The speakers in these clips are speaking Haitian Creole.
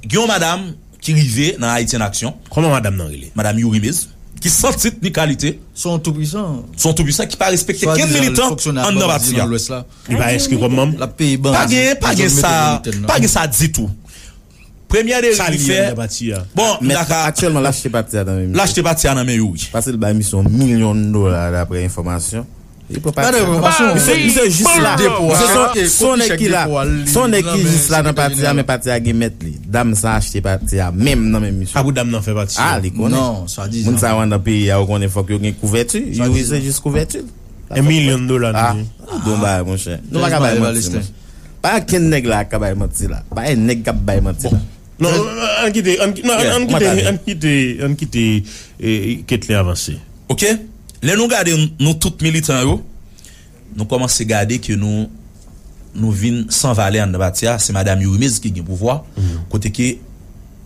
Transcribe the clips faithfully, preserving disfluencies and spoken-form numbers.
Gen yon madanm ki rive nan Ayiti an Aksyon. Kòman madanm nan rele? Madanm Youri Mez, ki san tit ni kalite. Se yon toupwisan. Se yon toupwisan ki pa respekte kenn militan anndan pati a. Li pa enskri kòm manm? Pa gen, pa gen sa, pa gen sa ditou. Premyè de li fè. Bon, m ta ka. Aktyèlman, l achte pati a nan men misye. L achte pati a nan men Youri. Paske l bay misye yon milyon dola, daprè enfòmasyon. Li pran pati a. Misye, misye jis la. Misye se yon, se yon nèg ki la. Se yon nèg ki jis la nan pati a, men pati a gen mèt li. Dam sa achte pati a menm nan men misye. A pou dam nan fè pati a? A, li konnen. Moun sa yo anndan peyi a, ou konnen fòk yo gen kouvèti. Youri se jis kouvèti. Yon milyon dola, nou di. Ou di yon bagay, monchè. Nou pa ka bay manti, monchè. Pa gen nèg la k ap bay manti la. Pa gen nèg k ap bay manti la. Non, an kite, an, non, an kite, an kite, an kite, eh, Ketlin avanse. Ok? Lè nou gade, nou tout militan yo, nou kòmanse gade ke nou, nou vin san valè anndan pati a. Se madanm Youri Mez ki gen pouvwa, kote ke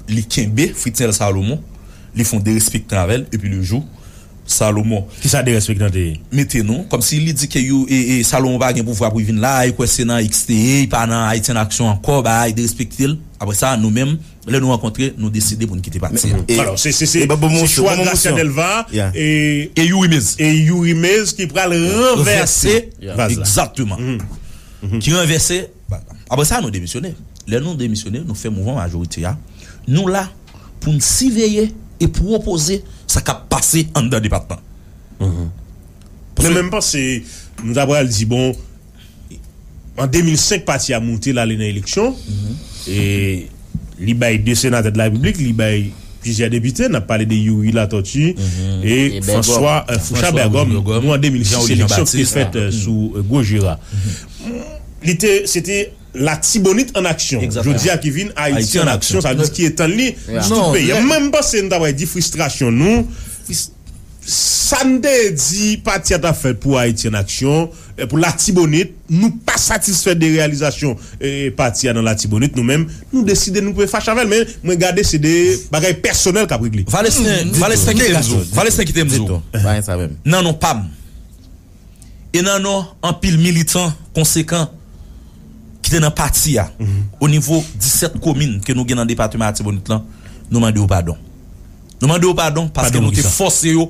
li kenbe Fritzel Salomon, li fè yon derespektan avè l, epi le jou Salomon. Kisa derespektan te ye? Mete nou, kòmsi li di ke yo, e, e, Salomon pa gen pouvwa pou li vin la, li kwè se nan X te ye, li pa nan Ayiti an Aksyon ankò, bagay derespekte l. Apre sa, nou menm, lè nou rankontre, nou deside pou n kite pati a. Alò, se, se, se, se chwa Gracia Delva e, e Youri Mez. E Youri Mez ki pral ranvèse vaz la. Egzakteman. Ki ranvèse vaz la. Apre sa, nou demisyone. Lè nou demisyone, nou fè mouvman majorite a. Nou la pou n siveye e pwopoze sa k ap pase anndan depatman. Men, men m panse, nou ta pral di, bon, an de mil senk, pati a moute l ale nan eleksyon. E li bay de senatè de la Repiblik, li bay plizyè depite. N ap pale de Youri Latortue e François, euh, Fouchard Bergom. Nou an de mil sis, eleksyon ki te fèt, euh, sou, euh, Gwo Jera. Li te, se te Latibonit an Aksyon. Jodi a ki vin Ayiti an Aksyon, sa vle di ki etann li sou tout peyi a. Mwen, m panse nou ta pral di fristrasyon nou. Sa n te di pati a t ap fèt pou Ayiti an Aksyon, eh, pou Latibonit, nou pa satisfè de reyalizasyon, eh, pati a nan Latibonit, nou menm, nou deside nou pe fache avè l, men mwen gade se de bagay pèsonèl k ap regle. Valesten, Valesten kite m di w, Valesten kite m di w. Nan non pa m. E nan non anpil militan konsekan ki te nan pati a, o nivo disèt komin ke nou gen nan depatman Latibonit lan, nou mande yo padon. Nou mande yo padon paske nou te fòse yo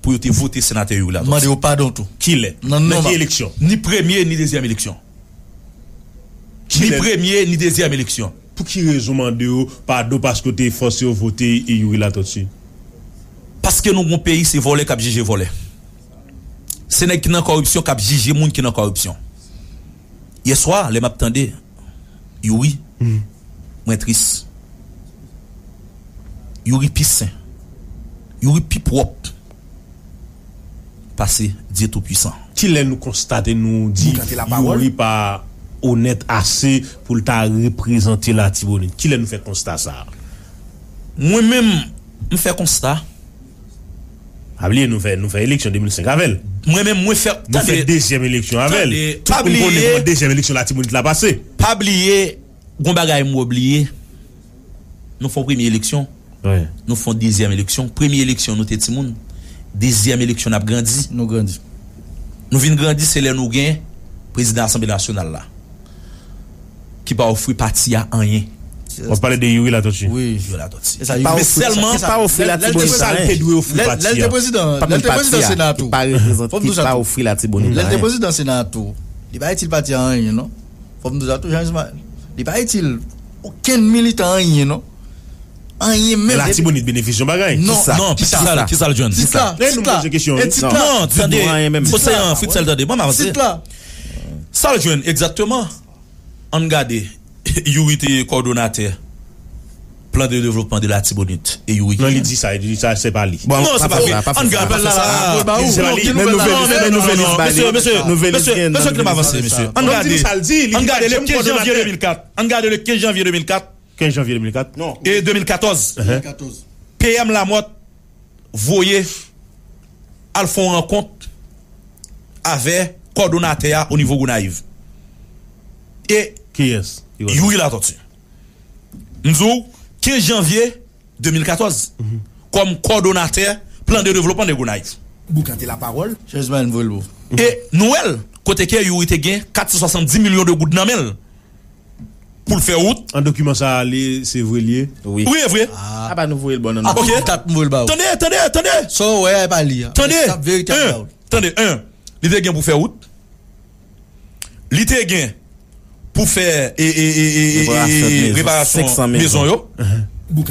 pou yo te vote senatè Youri Latortue. Mande yo padon tou. Kilè? Nan ki eleksyon? Ni premye, ni dezyèm eleksyon. Ni premye, ni dezyèm eleksyon. Pou ki rezon mande yo padon paske w te fòse yo vote Youri Latortue? Paske nou gon peyi, se vòlè k ap jije vòlè. Se nèg ki nan kòripsyon k ap jije moun ki nan kòripsyon. Yèswa, lè m ap tande Youri, mwen tris. Youri pi sen. Youri pi pwòp pase Dye Toupisan. Kilè nou konstate, nou di Youri pa onèt ase pou l ta reprezante Latibonit? Kilè nou fè konsta sa a? Mwen menm, m fè konsta. Pa bliye, nou fè, nou fè eleksyon de mil senk avè l. Mwen menm, mwen fè, nou fè dezyèm eleksyon avè l. Tout moun konnen kòman dezyèm eleksyon Latibonit la pase. Pa bliye, gon bagay m wè w bliye. Nou fè yon premye eleksyon. Nou fè yon dezyèm eleksyon. Premye eleksyon, nou te timoun. Dezyèm eleksyon, n ap grandi. Nou grandi. Nou vin grandi, se lè nou gen prezidan Asanble Nasyonal la, ki pa ofri pati a anyen. W ap pale de Youri Latortue. Wi. Youri Latortue. Men sèlman, ki pa ofri Latibonit anyen. Lè l te prezidan, lè l te prezidan Sena tou. Pa reprezante, ki pa ofri Latibonit anyen. Lè l te prezidan Sena tou, li pa itil pati a anyen, non. Fò m di w sa tou, Jean Ismaël. Li pa itil okenn militan anyen, non. Anyen menm. Men Latibonit benefisye yon bagay. Non, non, kisa? Kisa l jwenn? Tit la, tit la. Lè nou poze kesyon, e tit la. Non, tande. Oseyan, Fritzel, tande. Ban m avanse. Tit la. Sa l jwenn egzakteman? Ann gade, Youri te kòdonatè plan de devlopman de Latibonit. E Youri ki... Non, li di sa, li di sa, se pa li. Non, se pa vre. Ann gade. Li di se pa li. Men Nouvelis, men Nouvelis ba li. Mesye, mesye, mesye, mesye, kite m avanse, mesye. Ann gade, ann gade le kenz janvye de mil kat. Ann gade le kenz janvye de mil kat. Kenz janvye de mil kat. Non. E de mil katòz. P M Lamothe voye al fè yon rankont avè kòdonatè a o nivo Gonayiv. E kiyès? Youri Latortue. M di w, kenz janvye de mil katòz, kòm kòdonatè plan de devlopman de Gonayiv. Boukante lapawòl. Chèzman voye l pou. E nou wè l, kote ke Youri te gen kat san swasanndis milyon de goud nan men l. pou l fè wout. An dokiman sa a, li, se vre li ye? Wi. Wi, e vre. A pa nou voye l ban nan. Ok. Dat m voye l ba ou. Tande, tande, tande. Sa w wè a, e pa li a. Tande. Sa verite a ba ou. Tande, en. Li te gen pou fè wout. Li te gen pou fè e, e, e, e, e, e, reparasyon mezon yo. Li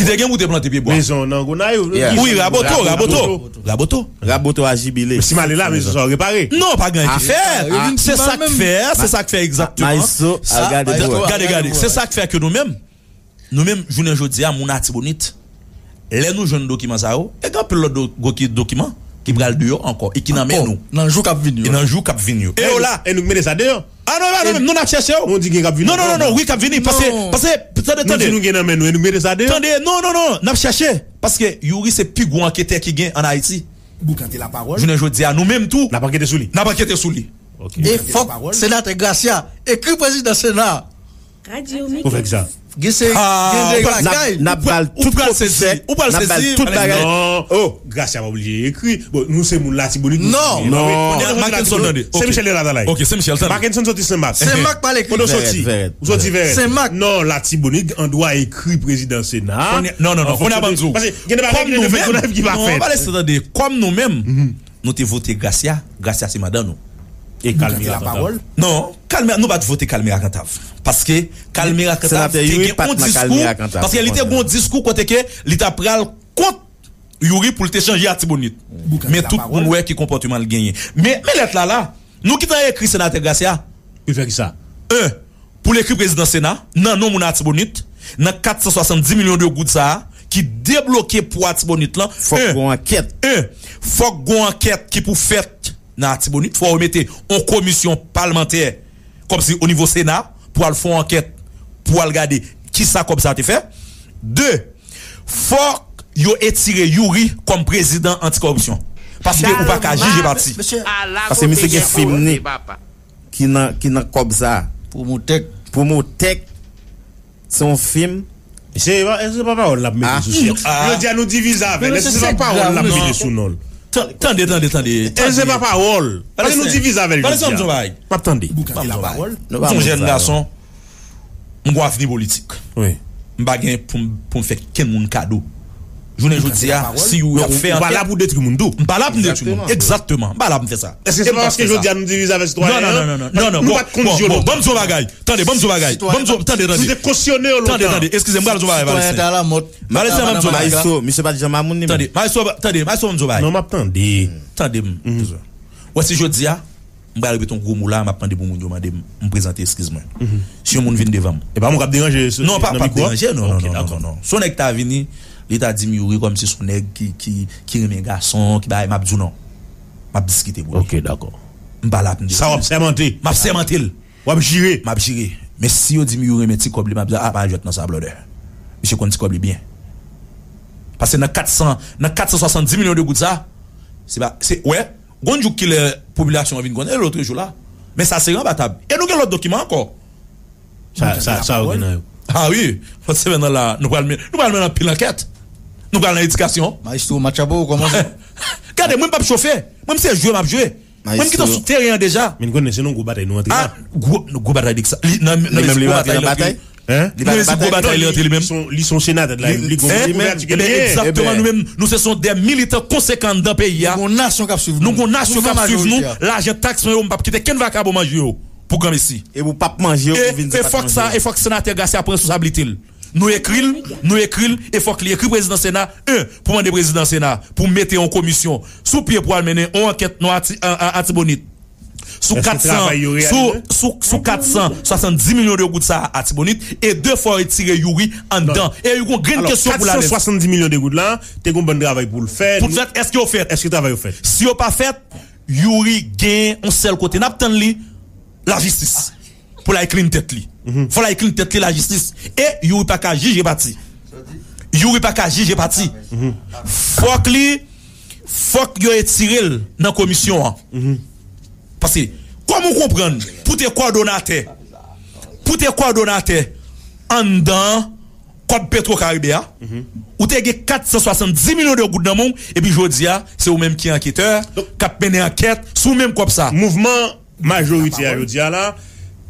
te gen pou te plante pye bwa. Mezon nan Gonayiv. Wi, Raboto, Raboto. Raboto. Raboto a jibile. Si m ale la, mezon sa yo repare. Non, pa gen anyen ki fèt. Se sa k fè, se sa k fè egzakteman. Gade, gade. Se sa k fè ke nou menm, nou menm, jounen jodi a, moun Atibonit, lè nou jwenn dokiman sa yo, e gen anpil lòt do- goki- dokiman ki pral deyò ankò e ki nan men nou. Nan jou k ap vin yo. E nan jou k ap vin yo. E yo la. E nou k mete sa deyò. A non, e pa nou menm, nou n ap chèche yo. Nou di gen k ap vini. Non, non, non, non, wi, k ap vini. Paske, paske, tande, tande. Nou di nou gen nan men nou, e nou mete sa deyò. Tande, non, non, non, n ap chèche. Paske Youri se pi gwo anketè ki gen ann Ayiti. Boukante lapawòl. Jounen jodi a, nou menm tou. N ap ankete sou li. N ap ankete sou li. E fòk senatè Gracia ekri prezidan Sena a. Pou fè kisa? Gen se gen de bagay. N ap ba l tout kopi sèk, n ap ba l tout bagay. Non. Oh, Gracia pa oblije ekri. Bon, nou se moun Latibonit, nou. Non. Non. Mackenson tande. Se Michel Delatalaye. Ok, se Michel tande. Mackenson soti Senmak. Senmak pa l ekri. Kote w soti? Ou soti Vèrèt. Senmak. Non, Latibonit an dwa ekri prezidan Sena. Non, non, non, kounye a ban m di w. Paske gen de bagay ki fèt, gen de bagay ki pa fèt. Non, pa lese tande. Kòm nou menm, nou te vote Gracia, Gracia se mandan nou. E Kalmira Kantav. Non, Kalmira, nou pa t vote Kalmira Kantav. Paske Kalmira Kantav te gen yon diskou, paske li te gen yon diskou kote ke li ta pral kont Youri pou l te chanje Atibonit. Men tout moun wè ki konpòteman l genyen. Men, men lèt la la, nou gentan ekri senatè Gracia. Pou fè kisa? En, pou l ekri prezidan Sena, nan non moun Atibonit, nan kat san swasanndis milyon de goud sa a, ki debloke pou Atibonit lan. Fòk gon ankèt. En, fòk gon ankèt ki pou fèt nan Atibonit. Fò yo mete yon komisyon palmantè, kòmsi o nivo Sena, pou al fè yon ankèt, pou al gade kisa kòb sa te fè. De, fòk yo etire Youri kòm prezidan antikoripsyon. Paske ou pa ka jije pati. Paske misye gen fim ni ki nan, ki nan kòb sa. Pwomotèk. Pwomotèk. Se yon fim. Se pa, se pa pawòl l ap mete sou sèks. Jodi a nou divize avè l. Èske se pa pawòl l ap mete sou non l? Tande, tande, tande. E se pa pawòl. Paske nou divize avè l jodi a. M ap tande. M se yon jèn gason. M gon avni politik. M pa gen pou m, pou m fè kenn moun kado. Jounen jodi a, si Youri ap fè ankèt. Ou pa la pou detwi moun tou. M pa la pou m detwi moun. Egzakteman. M pa la pou m fè sa. Èske se pa paske jodi a nou divize avè sitwayen an? Non, non, non, non, non. Nou pa t konn jwe lontan. Bon, bon, ban m di w yon bagay. Tande, ban m di w yon bagay. Ban m di w, tande, tande. Nou te kosyone yo lontan. Tande, tande. Eskize m, m pral di w yon bagay, Valestin. Valestin, ban m di w yon bagay. Maestro, misye pa t janm a moun li menm. Tande, maestro, tande, maestro, ban m di w yon bagay. Non, m ap tande. Tande m. Wè, si jodi a, m pral repete yon gwo mo la, m ap mande pou moun yo mande m, m prezante eskiz mwen. Si yon moun vin devan m. E pa moun k ap deranje nan mikwo a? Non, pa, pa deranje, non, non, non, non, non. Si yon nèg ta vini, li ta di m Youri kòmsi se yon nèg ki, ki, ki renmen gason, ki bagay, m ap di w non. M ap diskite pou li. Ok, dakò. M pa la pou m detwi. Sa w ap sèmante? M ap sèmante l. W ap jire? M ap jire. Men si yo di m Youri renmen ti kòb li, m ap di, a, pa jwèt nan sa, brother. Misye konn ti kòb li byen. Paske nan kat san, nan kat san swasanndis milyon de goud sa, se pa, se, wè, gon jouk kilè popilasyon an vin konnen, lòt jou la. Men sa se ranbatab. E nou gen lòt dokiman ankò. Sa, sa, sa yo gen nan yo. A wi, lòt semèn nan la, nou pral men, nou pral mennen anpil ankèt. Nou pral nan edikasyon. Maestro, match ap ou kòmanse. Gade, mwen m p ap chofe. Mwen m se jwe m ap jwe. Mwen m gentan sou teren an deja. Men n konnen se nan gwo batay nou antre la. Gwo, gwo batay de kisa? Li nan, nan lespri gwo batay li antre. Li pa nan batay non, li, li se yon senatè de la repiblik, gon gwo kouvèti ke li genyen. Ebyen, nou menm, nou se son de militan konsekan anndan peyi a. Nou gon nasyon k ap swiv nou. Nou gon nasyon k ap swiv nou. Lajan taks mwen yo, m p ap kite kenn vakabon manje yo pou granmesi. E ou p ap manje yo pou vin di pa t manje yo. E fòk senatè Gracia pran responsablite l. Nou ekri l, nou ekri l, e fòk li ekri prezidan Sena, en, pou mande prezidan Sena pou mete yon komisyon sou pye pou al mennen yon ankèt nan Ati-, a, a, Atibonit. Sou kat san, sou, sou, sou kat san swasanndis milyon de goud sa a Atibonit, e de fwa yo retire Youri anndan. E yo gon grenn kesyon pou l ale. Kat san swasanndis milyon de goud la, te gon bann travay pou l fè. Pou l fèt, èske yo fèt? Èske travay yo fèt? Si yo pa fèt, Youri gen yon sèl kote n ap tann li, lajistis. Pou l al clean tèt li. Fò l al clean tèt li, lajistis. E Youri pa ka jije pati. Youri pa ka jije pati. Fòk li, fòk yo etire l nan komisyon an. Paske, kòman w konprann pou te kòdonatè, pou te kòdonatè anndan kòb Petro Caribe a, ou te gen kat san swasanndis milyon de goud nan men w, epi jodi a, se ou menm ki anketè, k ap mennen ankèt sou menm kòb sa. Mouvman majorite a jodi a la,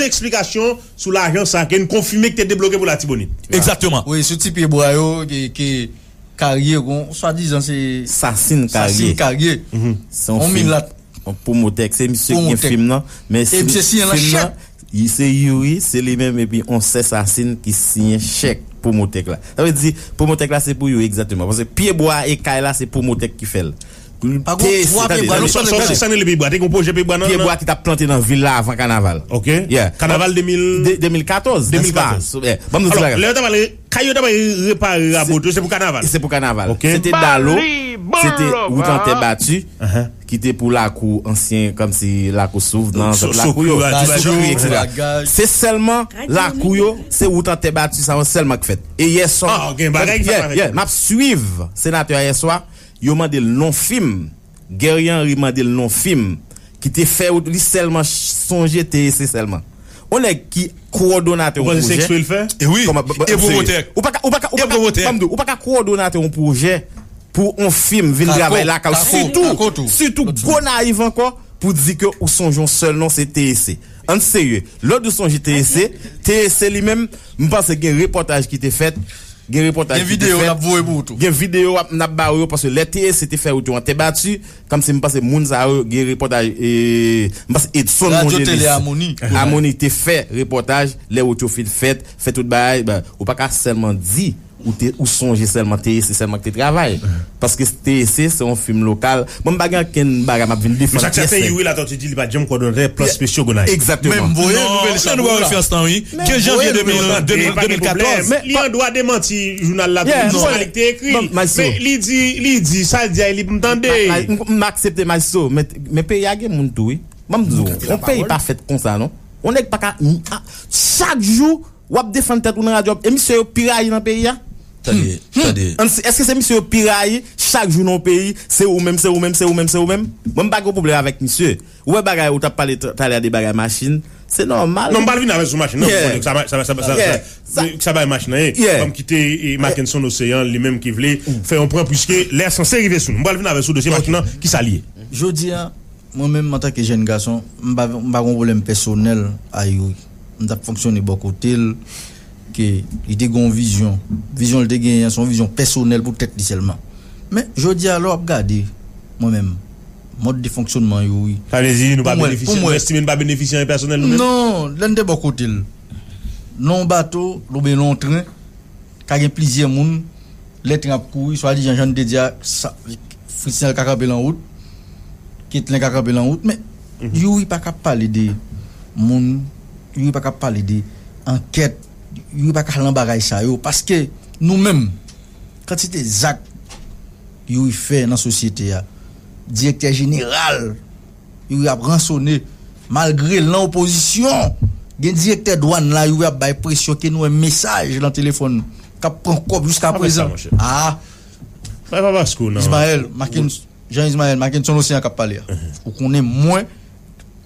bezwen eksplikasyon sou lajan sa ke n konfime ki te debloke pou Latibonit. Egzakteman. Wi, sou ti pye bwa yo, ke, ke Karye, gon, swadizan se Sasin Karye. Sasin Karye. Se yon On fim, milat. On pwomotè, se misye ki gen Pwomotè. Fim nan, men E se misye siyen nan fim nan, chèk. Li se Youri, se li menm epi on sè Sasin ki siyen chèk pwomotè la. Sa vle di, pwomotè la se pou Youri egzakteman. Paske pye bwa e kay la, se pwomotè ki fè l. Pa gon Te, twa se, pye tande, bwa, tande, non, sa, sa, sa, sa, sa, pye bwa, te gon pwojè pye bwa nan, pye nan bwa ki t ap plante nan vil la avan kanaval. Ok. Yeah. Kanaval de mil? De, de mil katòz, n'est-ce pas? De mil katòz. Yeah. Ban m di Alò, lè yo ta pale, kay yo ta pale repare rabot yo, se pou kanaval. Se pou kanaval. Ok. Se te Dalo, se te wout an tè bati, ki te pou lakou ansyen, kòmsi lakou Souvnans, So-, lakou yo. Sokri, Sokri, et cetera. Lagaj. Se sèlman lakou yo, se wout an tè bati, sa yo sèlman k fèt. E yè swa, Ah, ok, bagay ki fèt, yeah, yeah, m ap swiv senatè a yè swa, yo mande l non fim. Guerrier Henry mande l non fim ki te fè wout li sèlman ch-, sonje T E C sèlman. On nèg ki kowòdonatè yon pwojè. Ou panse se eksprè l fè? E wi, Kòman, ba, ba, e pwomotè. Ou pa ka, ou pa ka, ou E pa ka, pwomotè. Ban m di w, ou pa ka kowòdonatè yon pwojè pou on fim vin Kako, travay lakay ou. Kako, Sitou, Kako tou. Sitou gwo nayiv ankò pou di ke ou sonje yon sèl non, se T E C. Ann serye. Lè w di w sonje T E C, T E C li menm, m panse gen repòtaj ki te fèt, gen repòtaj Gen ki te videyo fèt. N ap voye pou ou tou. Gen videyo ap, n ap ba ou yo, paske lè T E C te fè wout yo an tè bati, kòmsi m panse moun sa yo, gen repòtaj, e, m panse Edson Radyo Mongelis, Tele Amoni. Amoni te fè repòtaj, lè wout yo fin fèt, fè tout bagay, ben, ou pa ka sèlman di, ou te, ou sonje sèlman T E C sèlman ki te travay. Paske T E C, se yon fim lokal. Mwen, m pa gen ankenn bagay, m ap vin Men defann sa k sèten pyès nèg. Youri Latòti di li pa t janm kowòdonatè plan espesyal Gonaiv. Egzakteman. Menm voye Non, nouvèl sa nou pou voye fè. Fè tan, wi. Kenz janvye de mil, de mil katòz. Li an dwa demanti jounal la tou, Yeah, non, sa li te ekri. Bon, Maestro. Men li di, li di, sa l di a, li pou m tande. Ma-, ma-, m, m aksepte, Maestro, men, men peyi a gen moun tou, wi. Ban m di w, yon peyi pa fèt konsa, non. On nèg pa ka, a, chak jou, w ap defann tèt ou nan radyo, e misye yo pi rayi nan peyi a? Tande, tande. Ann si, èske se misye yo pi rayi chak jou nan yon peyi, se ou menm, se ou menm, se ou menm, se ou menm? Mwen, m pa gen pwoblèm avèk misye. Ou wè bagay ou t ap pale t-, talè a de bagay machin, se nòmal. Non, m pral vin avè sou machin nan, Yeah. pou konnen sa, sa, sa, sa, sa, Yeah. sa, sa bagay machin nan ye. Yeah. Ban m kite, e, Mackenson Océan, li menm ki vle fè yon pwen, piske lè a sanse rive sou nou. M pral vin avè sou dosye Ok. machin nan, ki sa l ye. Jodi a, mwen menm, antanke jèn gason, m pa, m pa gen yon pwoblèm pèsonèl a Youri. M t ap fonksyone bò kote l, ke li te gen yon vizyon. Vizyon l te genyen an, se yon vizyon pèsonèl pou tèt li sèlman. Men, jodi a, lè w ap gade, mwen menm, mòd de fonksyònman Youri. Sa vle di, nou pa Pou mwen, benefisye, pou nou mwen. Estime nou pa benefisye anyen pèsonèl nou menm? Non, lè n te bò kote l, nan yon bato, oubyen nan yon tren, ka gen plizyè moun, lè tren ap kouri, swadizan, jan n te di a, sa, Fritznel ka kanpe lan wout, Ketlen ka kanpe lan wout, men Mhm. Youri pa ka pale de moun, Youri pa ka pale de ankèt, Youri pa ka al nan bagay sa yo, paske nou menm, kantite zak Youri fè nan sosyete a, direktè jeneral, Youri ap ransone, malgre l nan opozisyon, gen direktè dwàn la, Youri ap bay presyon ke nou wè mesaj lan telefòn k ap pran kòb jiska prezan. Monchè. Ah. Bay pa Pasco, non. Ismaël, Mackenson, Jean Ismaël, Mackenson Océan k ap pale a. Mhm. Ou konnen mwen,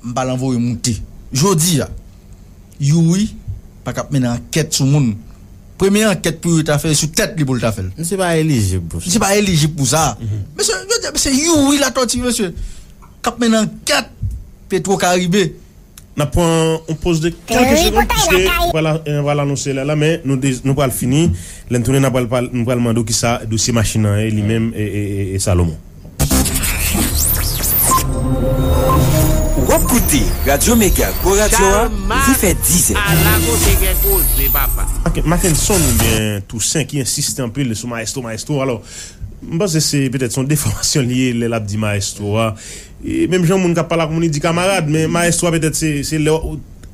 m pa lan voye moute. Jodi a, Youri pa k ap mennen ankèt sou moun. Premye ankèt pou Youri ta fè, sou tèt li pou l ta fè l. Misye pa elijib pou sa. Misye pa elijib pou sa. Mhm. Mesye, jodi a, se Youri Latòti, mesye, k ap mennen ankèt Petro Caribe. N ap pran yon poz de kèlke segonn, piske nou pral, eh, nou pral anonse lè la, men nou de-, nou pral fini. Lè n tounen, n ap pral, pral, nou pral mande w kisa dosye machin nan ye, li menm, e, e, e, e Salomon. W ap koute Radyo Mega, gwo radyo a, li fè dizè. Ala kote gen koze, papa. Mackenson oubyen Toussaint ki ensiste anpil sou maestro, maestro. Alò, m panse se petèt se yon defòmasyon li ye lè l ap di maestro a. E menm jan moun k ap pale ak moun, li di kamarad, men maestro a petèt se, se lè,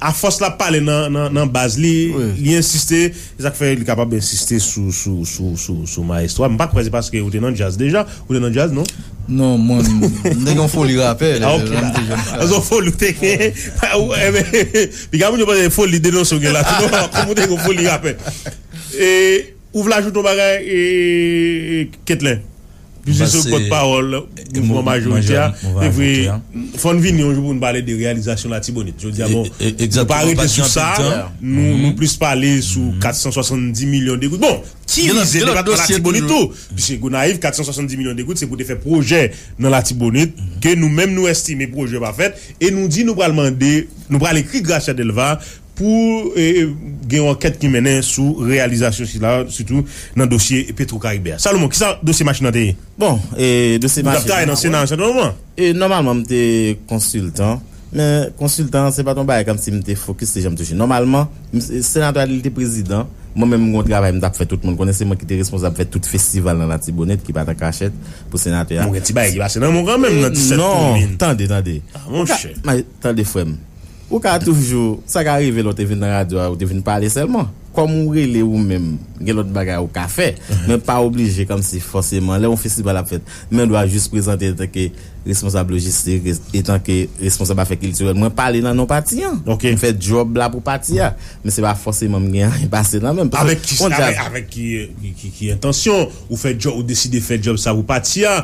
afòs l ap pale nan, nan, nan baz li, Wi. li ensiste, se sa k fè li kapab ensiste sou, sou, sou, sou, sou maestro a. M pa kwè se paske ou te nan djaz deja, ou te nan djaz, non? Non, mwen, m te gen yon foli rapè, lè, Ah, ok. lè m te jèn. Se yon foli ou te gen. Ou, eh ben, piga moun yo panse foli denonse ou gen la tou, non? Kòm ou te gen yon foli rapè. E, Ou vle ajoute yon bagay, e, e, Ketlen? Piske se pòtpawòl. mouvman majorite a. Evre, fò n vini yon jou pou n pale de reyalizasyon Latibonit. Jodi a, bon, nou pa rete sou sa, nou, nou plis pale sou kat san swasanndis milyon de goud. Bon, ki vize depatman Latibonit tou. Piske Gonayiv, kat san swasanndis milyon de goud, se pou te fè pwojè nan Latibonit, ke nou menm nou estime pwojè pa fèt, e nou di nou pral mande, nou pral ekri Gracia Delva, pou e, gen yon ankèt ki mennen sou reyalizasyon sila, sitou nan dosye Petro Caribe a. Salomon, kisa dosye machin nan te ye? Bon, e, dosye machin nan, nan Sena an, se nòmalman. E, nòmalman, m te konsiltan. Men konsiltan, se pa t yon bagay kòmsi m te fokis, se jan m touche. Nòmalman, m, senatè a li te prezidan. Mwen menm, m gen yon travay m t ap fè, tout moun konnen se mwen ki te responsab fè tout festival nan Latibonit, ki pa t an kachèt, pou senatè a. Bon, gen ti bagay ki pase nan men w kanmenm, nan disèt komin. Non, tande, tande. Ah, monchè. Tande, frè m. Ou ka toujou, sa ka rive lè w te vin nan radyo a, ou te vin pale sèlman. Kòm ou rele ou menm, gen lòt bagay ou ka fè. Men pa oblije kòmsi fòseman, lè yon festival ap fèt, men dwa jis prezante antanke responsab lojistik, etanke responsab afè kiltirèl. Mwen pale nan non pati an. M fè djòb la pou pati a. Men se pa fòseman m gen anyen pase nan men m. Avèk ki, avèk, avèk ki, ki, ki, ki entansyon ou fè djòb, ou deside fè djòb sa pou pati a?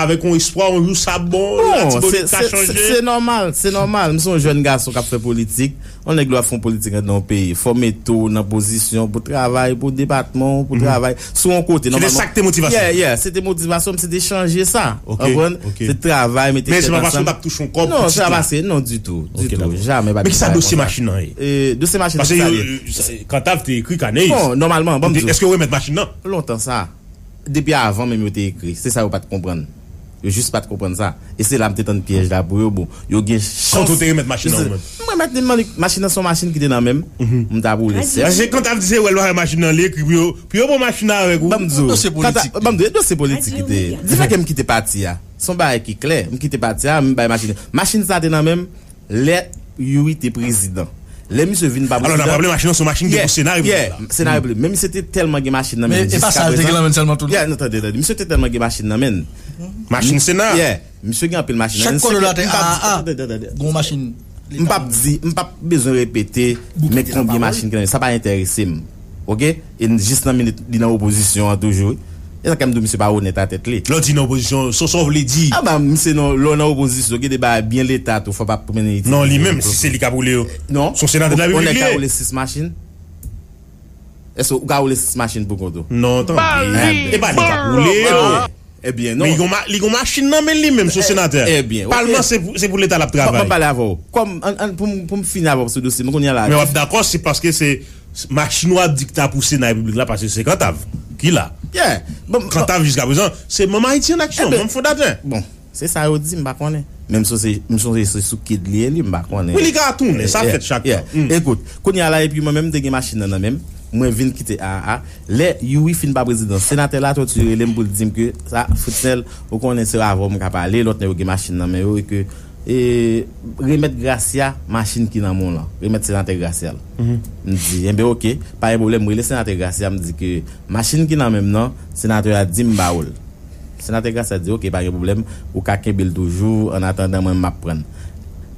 Avèk yon espwa, yon jou sa bon, Latibonit ka chanje. Se nòmal, se nòmal. M se yon jèn gason k ap fè politik. Yon nèg lè w ap fè yon politik nan yon peyi, fò w mete w nan pozisyon pou travay, pou depatman w, pou travay sou yon kote. Se te sa k te motivasyon? Yeah, yeah, se te motivasyon m, se te chanje sa. Konprann? Se travay, mete tèt ansanm. Men se pa paske w t ap touche yon kòb pou tit la? Non, sa pa se, non, ditou, ditou. Jamè pa te travay konsa. Men kisa dosye machin nan ye? Dosye machin nan, kisa l ye? Kantav te ekri Kaneyis. Bon, nòmalman, ban m di w. Èske w remèt machin nan? Lontan sa. Depi avan menm yo te ekri. Se sa yo pa t konprann. Yo jis pa t konprann sa. E se la m te tann pyèj la pou yo. Bon, yo gen chans. Sa w te remèt machin nan ou menm? M remèt li, m, machin nan se yon machin ki te nan men m. M t ap woule sèf. Paske Kantav di se wè l pa fè machin nan, li ekri pou yo, pou yo pran machin nan avèk ou. Ban m di w, dosye politik. Ban m di w, dosye politik ki te ye. Di fè ke m kite pati a. Se yon bagay ki klè. M kite pati a, m bay machin. Machin sa te nan men m. Lè Youri te prezidan. Lè misye vin pa prezidan. Alò, n ap raple, machin nan se yon machin ki te pou Sena Repiblik la. Sena Repiblik. Men misye te tèlman gen machin nan men l jiska prezan. Men e pa sa l te gen nan men l sèlman tou, non? Yeah, non, tande, tande. Misye te tèlman gen machin nan men l. Machin Sena? Yeah. Misye gen anpil machin nan men l. Chak kòdonatè A A A gen yon machin. M p ap di, m p ap bezwen repete, men konbyen machin ki nan men l. Sa pa enterese m. Oke? E n, jis nan minit li nan opozisyon an toujou, wi. E sa k fè m di w misye pa onèt a tèt li. Lè w di nan opozisyon, sa, sa w vle di? A ba, misye nan, lè w nan opozisyon, gen de bagay byen Leta tou, fò w pa mennen iti. Non, li menm, si se li k ap woule yo. Non. Se yon senatè de la Repiblik li ye. Yon nèg ka woule sis machin? Èske ou ka woule sis machin pou kont ou? Non, tanpri. E pa li k ap woule yo. Ebyen, non. Men li gon ma-, li gon machin nan men li menm, se yon senatè. Ebyen, oke. Palman se pou, se pou Leta l ap travay. Ban m pale avè w. Kòm, ann, ann, pou m, pou m fini avè w sou dosye, men kounye a la. Men w ap dakò, se paske se machin w ap di ki ta pou Sena Repiblik la, paske se Kantav ki la. Yeah. Bon, Kantav jiska prezan, se Manm Ayiti an Aksyon, manm fondatè. Bon, se sa yo di, m pa konnen. Men m sonje, m sonje se sou kid li ye li, m pa konnen. Wi, li ka tounen, sa fèt chak tan. Ekout, kounye a la, epi mwen menm, m te gen machin nan nan men m. Mwen vin kite A A A. Lè Youri fin pa prezidan, senatè Latortue rele m pou l di m ke sa, Fritznel, ou konnen se avè w m ka pale, lòt nèg yo gen machin nan men yo, e ke, e, remèt Gracia machin ki nan men w lan. Remèt senatè Gracia l. M di, enben, oke, pa gen pwoblèm, m rele senatè Gracia, m di ke machin ki nan men m nan, senatè a di m ba w l. Senatè Gracia di, oke, pa gen pwoblèm, ou ka kenbe l toujou, annatandan mwen, m ap pran l.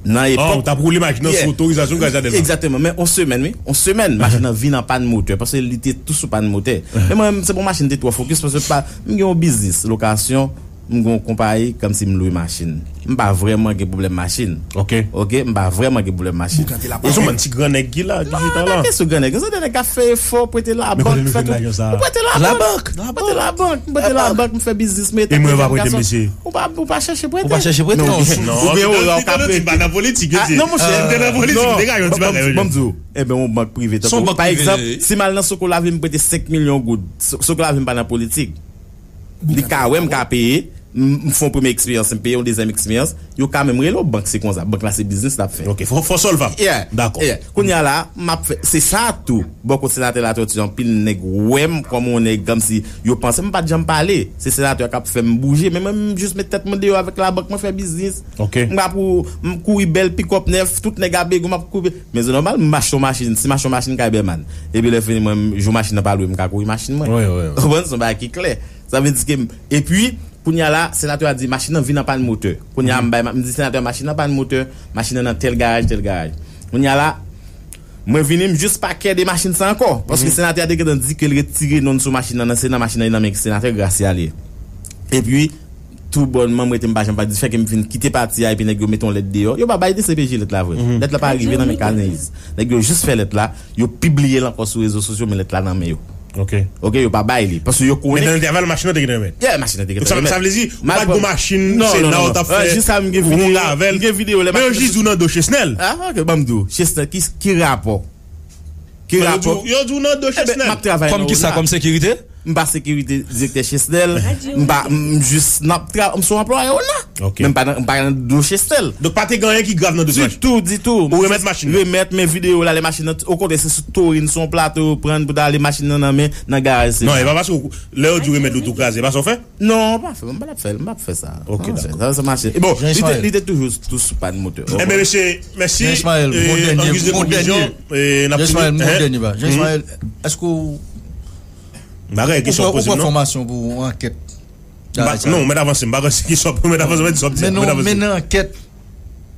Nan epòk. Ou t ap woule machin nan sou otorizasyon Gracia Delva. Egzakteman, men on semèn, wi, on semèn, machin nan vin an pàn motè, paske li te tou sou pàn motè. Men mwen, se pa yon machin te twò fokis, paske pa, m gen yon biznis, lokasyon, m gen yon konpayi, kòmsi m lwe machin. M pa vrèman gen pwoblèm machin. Oke. Oke, m pa vrèman gen pwoblèm machin. Ou se yon bann ti gran nèg ki la, ki chita la. Pa kesyon gran nèg. Se de nèg k ap fè efò, prete labank, fè tout. Ou prete labank. Labank. Prete labank, m prete labank, m fè biznis, m rete. E mwen pa prete mesye. Ou pa, ou pa chèche prete. Ou pa chèche prete. Non, ou gen ora ou ka prete. Pa nan politik, yo di. Non, monchè. Te nan politik, te ka yon ti bagay. Ban m di w, enben, yon bank prive, tankou, pa egzanp, si m al nan Sokolavi, m prete senk milyon goud. So-, Sokolavi, m pa nan politik. Li ka wè m ka peye, m, m fè yon premye eksperyans, m peye yon dezyèm eksperyans, yo ka menm rele w, bank se konsa, bank la se biznis l ap fè. Ok, fò, fò solvab. Yeah. Dakò. Yeah. Kounye a la, m ap fè, se sa tou, bò kot senatè Latortue, anpil nèg wè m kòm yon nèg kòmsi yo panse m pa t janm pale. Se senatè a k ap fè m bouje, men mwen, m jis met tèt mwen deyò avèk labank, mwen fè biznis. Ok. M ap ou, m kouri bèl pikòp nèf, tout nèg ap bege, m ap kouri. Men se nòmal, m achte yon machin, si m achte yon machin kay Bèman, epi lè fini, mwen, m, jou machin nan pa lwe, m ka kouri machin mwen. Wi, wi, wi. Ou konprann? Se yon bagay ki klè. Sa vle di ke m, epi, kounye a la, senatè a di, machin nan vin an pàn motè. Kounye a, m bay, m di senatè a, machin nan pàn motè, machin nan nan tèl garaj, tèl garaj. Kounye a la, mwen vini, m jis pa kè de machin sa ankò. Paske senatè a te gentan di ke l retire non l sou machin nan, nan se nan machin nan, nan men senatè Gracia li ye. Epi, tou bònman, m rete m pa janm pa di, fè ke m vin kite pati a, epi nèg yo mete yon lèt deyò. Yo pa bay D C P J lèt la vre. Lèt la pa rive nan men Kanez. Nèg yo jis fè lèt la, yo pibliye l ankò sou rezo sosyo, men lèt la nan men yo. Ok. Ok, yo pa bay li. Paske yo konnen. Men nan entèval, machin nan te gen remèt. Yeah, machin nan te gen remèt. Donk, sa vle di, ou pa t gon machin, non, Sena, non, non, ou t ap fè, jis sa, m gen videyo, m gen videyo lè machin nan soti. Men yo jis di w nan do Chesnel. Ah, ok, ban m di w. Chesnel, ki, ki rapò? Ki rapò? Yo di w nan do Chesnel. Kòm kisa? Kòm sekirite? M pa sekirite direktè Chesnel. M pa, m jis n ap tra-, m se yon anplwaye ona. Ok. Men m pa nan, m pa nan do Chesnel. Donk pa te gen anyen ki grav nan dosye machin? Ditou, ditou. Ou remèt machin nan? Remèt, men videyo la, lè machin nan, okontrè, se sou Torin, sou yon plato yo pran pou ta ale machin nan nan men, nan garaj Sena. Non, e pa paske w, lè yo di w remèt, ou tou kraze, e pa sa w fè? Non, m pa fè, m pa t ap fè, m p ap fè sa. Ok, dakò. Sa, sa mache. E bon, li te, li te toujou tou sou pàn motè. Enben, mesye, mèsi. Jean Ismaël, e, an giz de konklisyon, e, n ap fini. Jean Ismaël, m gon dènye ba. Jean Ismaël, èske w, ou pran, ou pran fòmasyon pou yon ankèt? Non, ou mèt avanse, m pa kwè se kesyon pou mèt avanse, mèt sòti. Mennen yon ankèt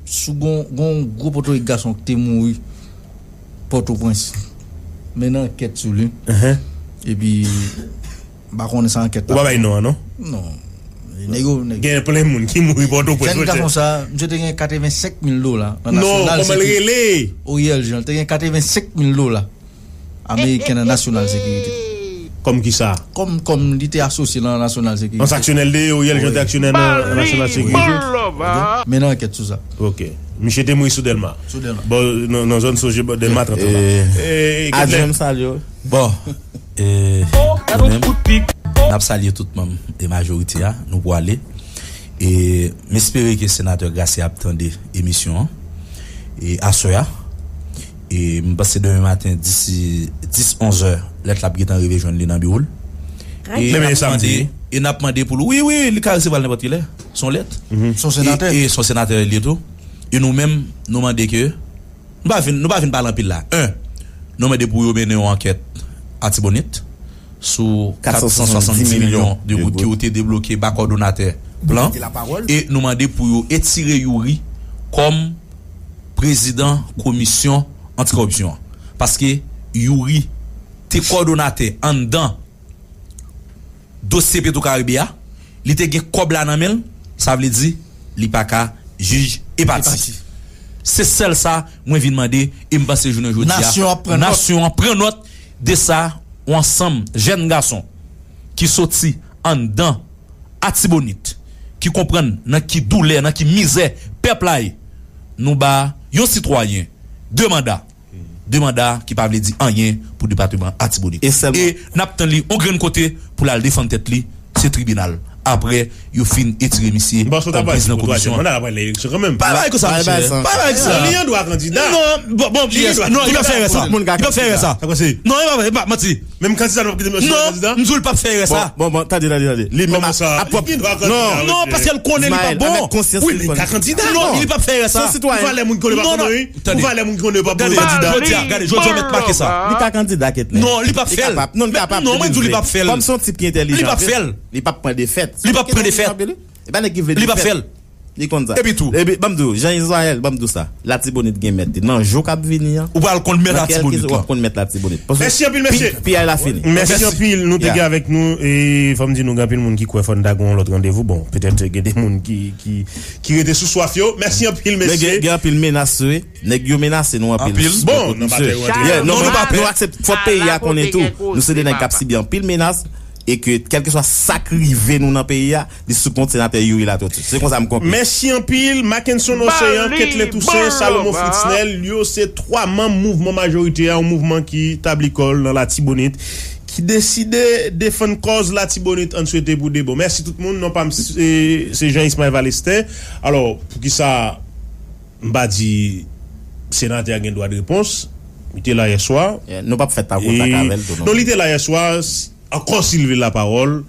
sou gon, gon gwo pòtorik gason ki te mouri Pòtoprens. Mennen ankèt sou li. Epi, m pa konnen sa ankèt la. Ou pa bay non an, non? Non. Nèg yo, nèg gen plen moun ki mouri Pòtoprens. Jèn gason sa, misye te gen katrevensenk mil dola nan National Security. Non, kòman l rele? Oriel Jean, li te gen katrevensenk mil dola ameriken nan National Security. Kòm kisa? Kòm, kòm li te asosye nan National Security. An se aksyonè l te ye, Oriel Jean te aksyonè nan National Security. Mennen ankèt sou sa. Ok. Misye te mouri sou Dèlma. Sou Dèlma. Bon, nan, nan zòn Soje, bò Dèlma trant anba. E, e, Adjè, m salye w. Bon, e, nou menm, n ap salye tout manm e majorite a, nou pwale. E m espere ke senatè Gracia ap tande emisyon an e aswè a. E m panse demen maten, disi dis, onz è, lèt la ap gentan rive jwenn li nan biwo l. E n ap mande, e n ap mande pou l. Wi, wi, li ka resevwa l nenpòt ki lè. Se yon lèt. Se yon senatè. E, e se yon senatè li ye tou. E nou menm, nou mande ke Nou pa vin, nou pa vin pale anpil la. En, nou mande pou yo mennen yon ankèt Atibonit sou kat san swasanndiz milyon de goud ke yo te debloke ba kòdonatè plan. E nou mande pou yo etire Youri kòm prezidan komisyon antikoripsyon an. Paske Youri te kòdonatè anndan dosye Petro Caribe a, li te gen kòb la nan men l, sa vle di li pa ka jij e pati. Se sèl sa mwen vin mande, e m panse jounen jodi a, nasyon an pran nòt de sa, yon ansanm jèn gason ki soti anndan Atibonit, ki konprann nan ki doulè, nan ki mizè pèp la ye. Nou ba yon sitwayen de manda. De manda ki pa vle di anyen pou depatman Atibonit. E n ap tann li yon grenn kote pou l al defann tèt li, se tribinal. Apre yo fin etire misye kòm prezidan komisyon an. Pa bay konsa, monchè. Pa bay konsa. Li gen dwa kandida. Non, bon, bon, li p ap fè erè sa. Li p ap fè erè sa. Non, li p ap fè, manti. Menm kandida nou p ap kite mesye kandida? Non, m di w li p ap fè erè sa. Bon, bon, tande, tande, tande. Li menm ap, ap, non, non, paske l konnen li pa bon. Wi, men li ka kandida. Non, li p ap fè erè sa. Pou valè moun ki konnen pa konnen, wi. Pou valè moun ki konnen pa pou kandida. Jodi a, gade, jodi a mèt make sa. Li ka kandida, Ketnen. Non, li p ap fè l. Non, mwen di w li p ap fè l. Kòm se yon tip ki entèlijan, li p ap fè l. Li p ap pran defèt. Li p ap pran defèt. E pa nèg ki vle defèt. Li p ap fè l. Li konn sa. Epi tou. Epi, ban m di w, Jean Israël, ban m di w sa. Latibonit gen mèt li. Nan jou k ap vini an, ou pral konn mèt Latibonit lan. W ap konn mèt Latibonit. Mèsi anpil, mesye. Piyay la fini. Mèsi anpil, nou te gen avèk nou. E fò m di nou, gen anpil moun ki kwè fò n ta gen yon lòt randevou. Bon, petèt gen de moun ki, ki, ki rete sou swaf yo. Mèsi anpil, mesye. Men gen, gen anpil menas, wi. Nèg yo menase nou anpil. Anpil? Bon, nou pa te rantre. Non, nou pa pè. Nou aksepte, fò peyi a konnen tou. Nou se de nèg k ap sibi anpil menas e ke kèlkeswa sa k rive nou nan peyi a, li sou kont senatè Youri Latortue. Se konsa m konkli. Mèsi anpil, Mackenson Oseyan, Ketley Toussaint, Salomon Fritznel, yo se twa manm mouvman majorite a, yon mouvman ki tabli kò l nan Latibonit, ki deside defann kòz Latibonit, ann swete pou de bon. Mèsi tout moun, non pa m se, se Jean Ismaël Valestin. Alò, poukisa m pa di senatè a gen dwa de repons? Li te la yè swa. Yeah, nou p ap fè tako tak avè l tou non. Non, li te la yè swa, s-, ankò si l vle lapawòl,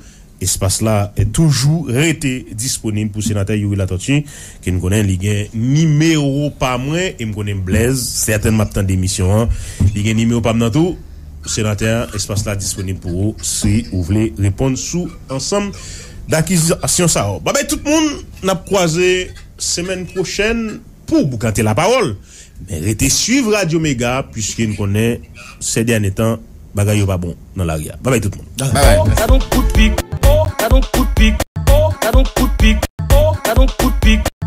espas la, eh, toujou rete disponib pou senatè Youri Latortue, ke n konnen li gen nimewo pa mwen, e m konnen Blaise, sètènman ap tande emisyon an, li gen nimewo pa m nan tou. Senatè a, espas la disponib pou ou si ou vle reponn sou ansanm dakizasyon sa yo. Babay tout moun, n ap kwaze semèn pwochèn pou Boukante Lapawòl. Men rete swiv Radyo Mega, piske n konnen, sè dènye tan, bagay yo pa bon nan lari a. Babay tout moun. Babay. Gad yon kout pik. Oh, gad yon kout pik.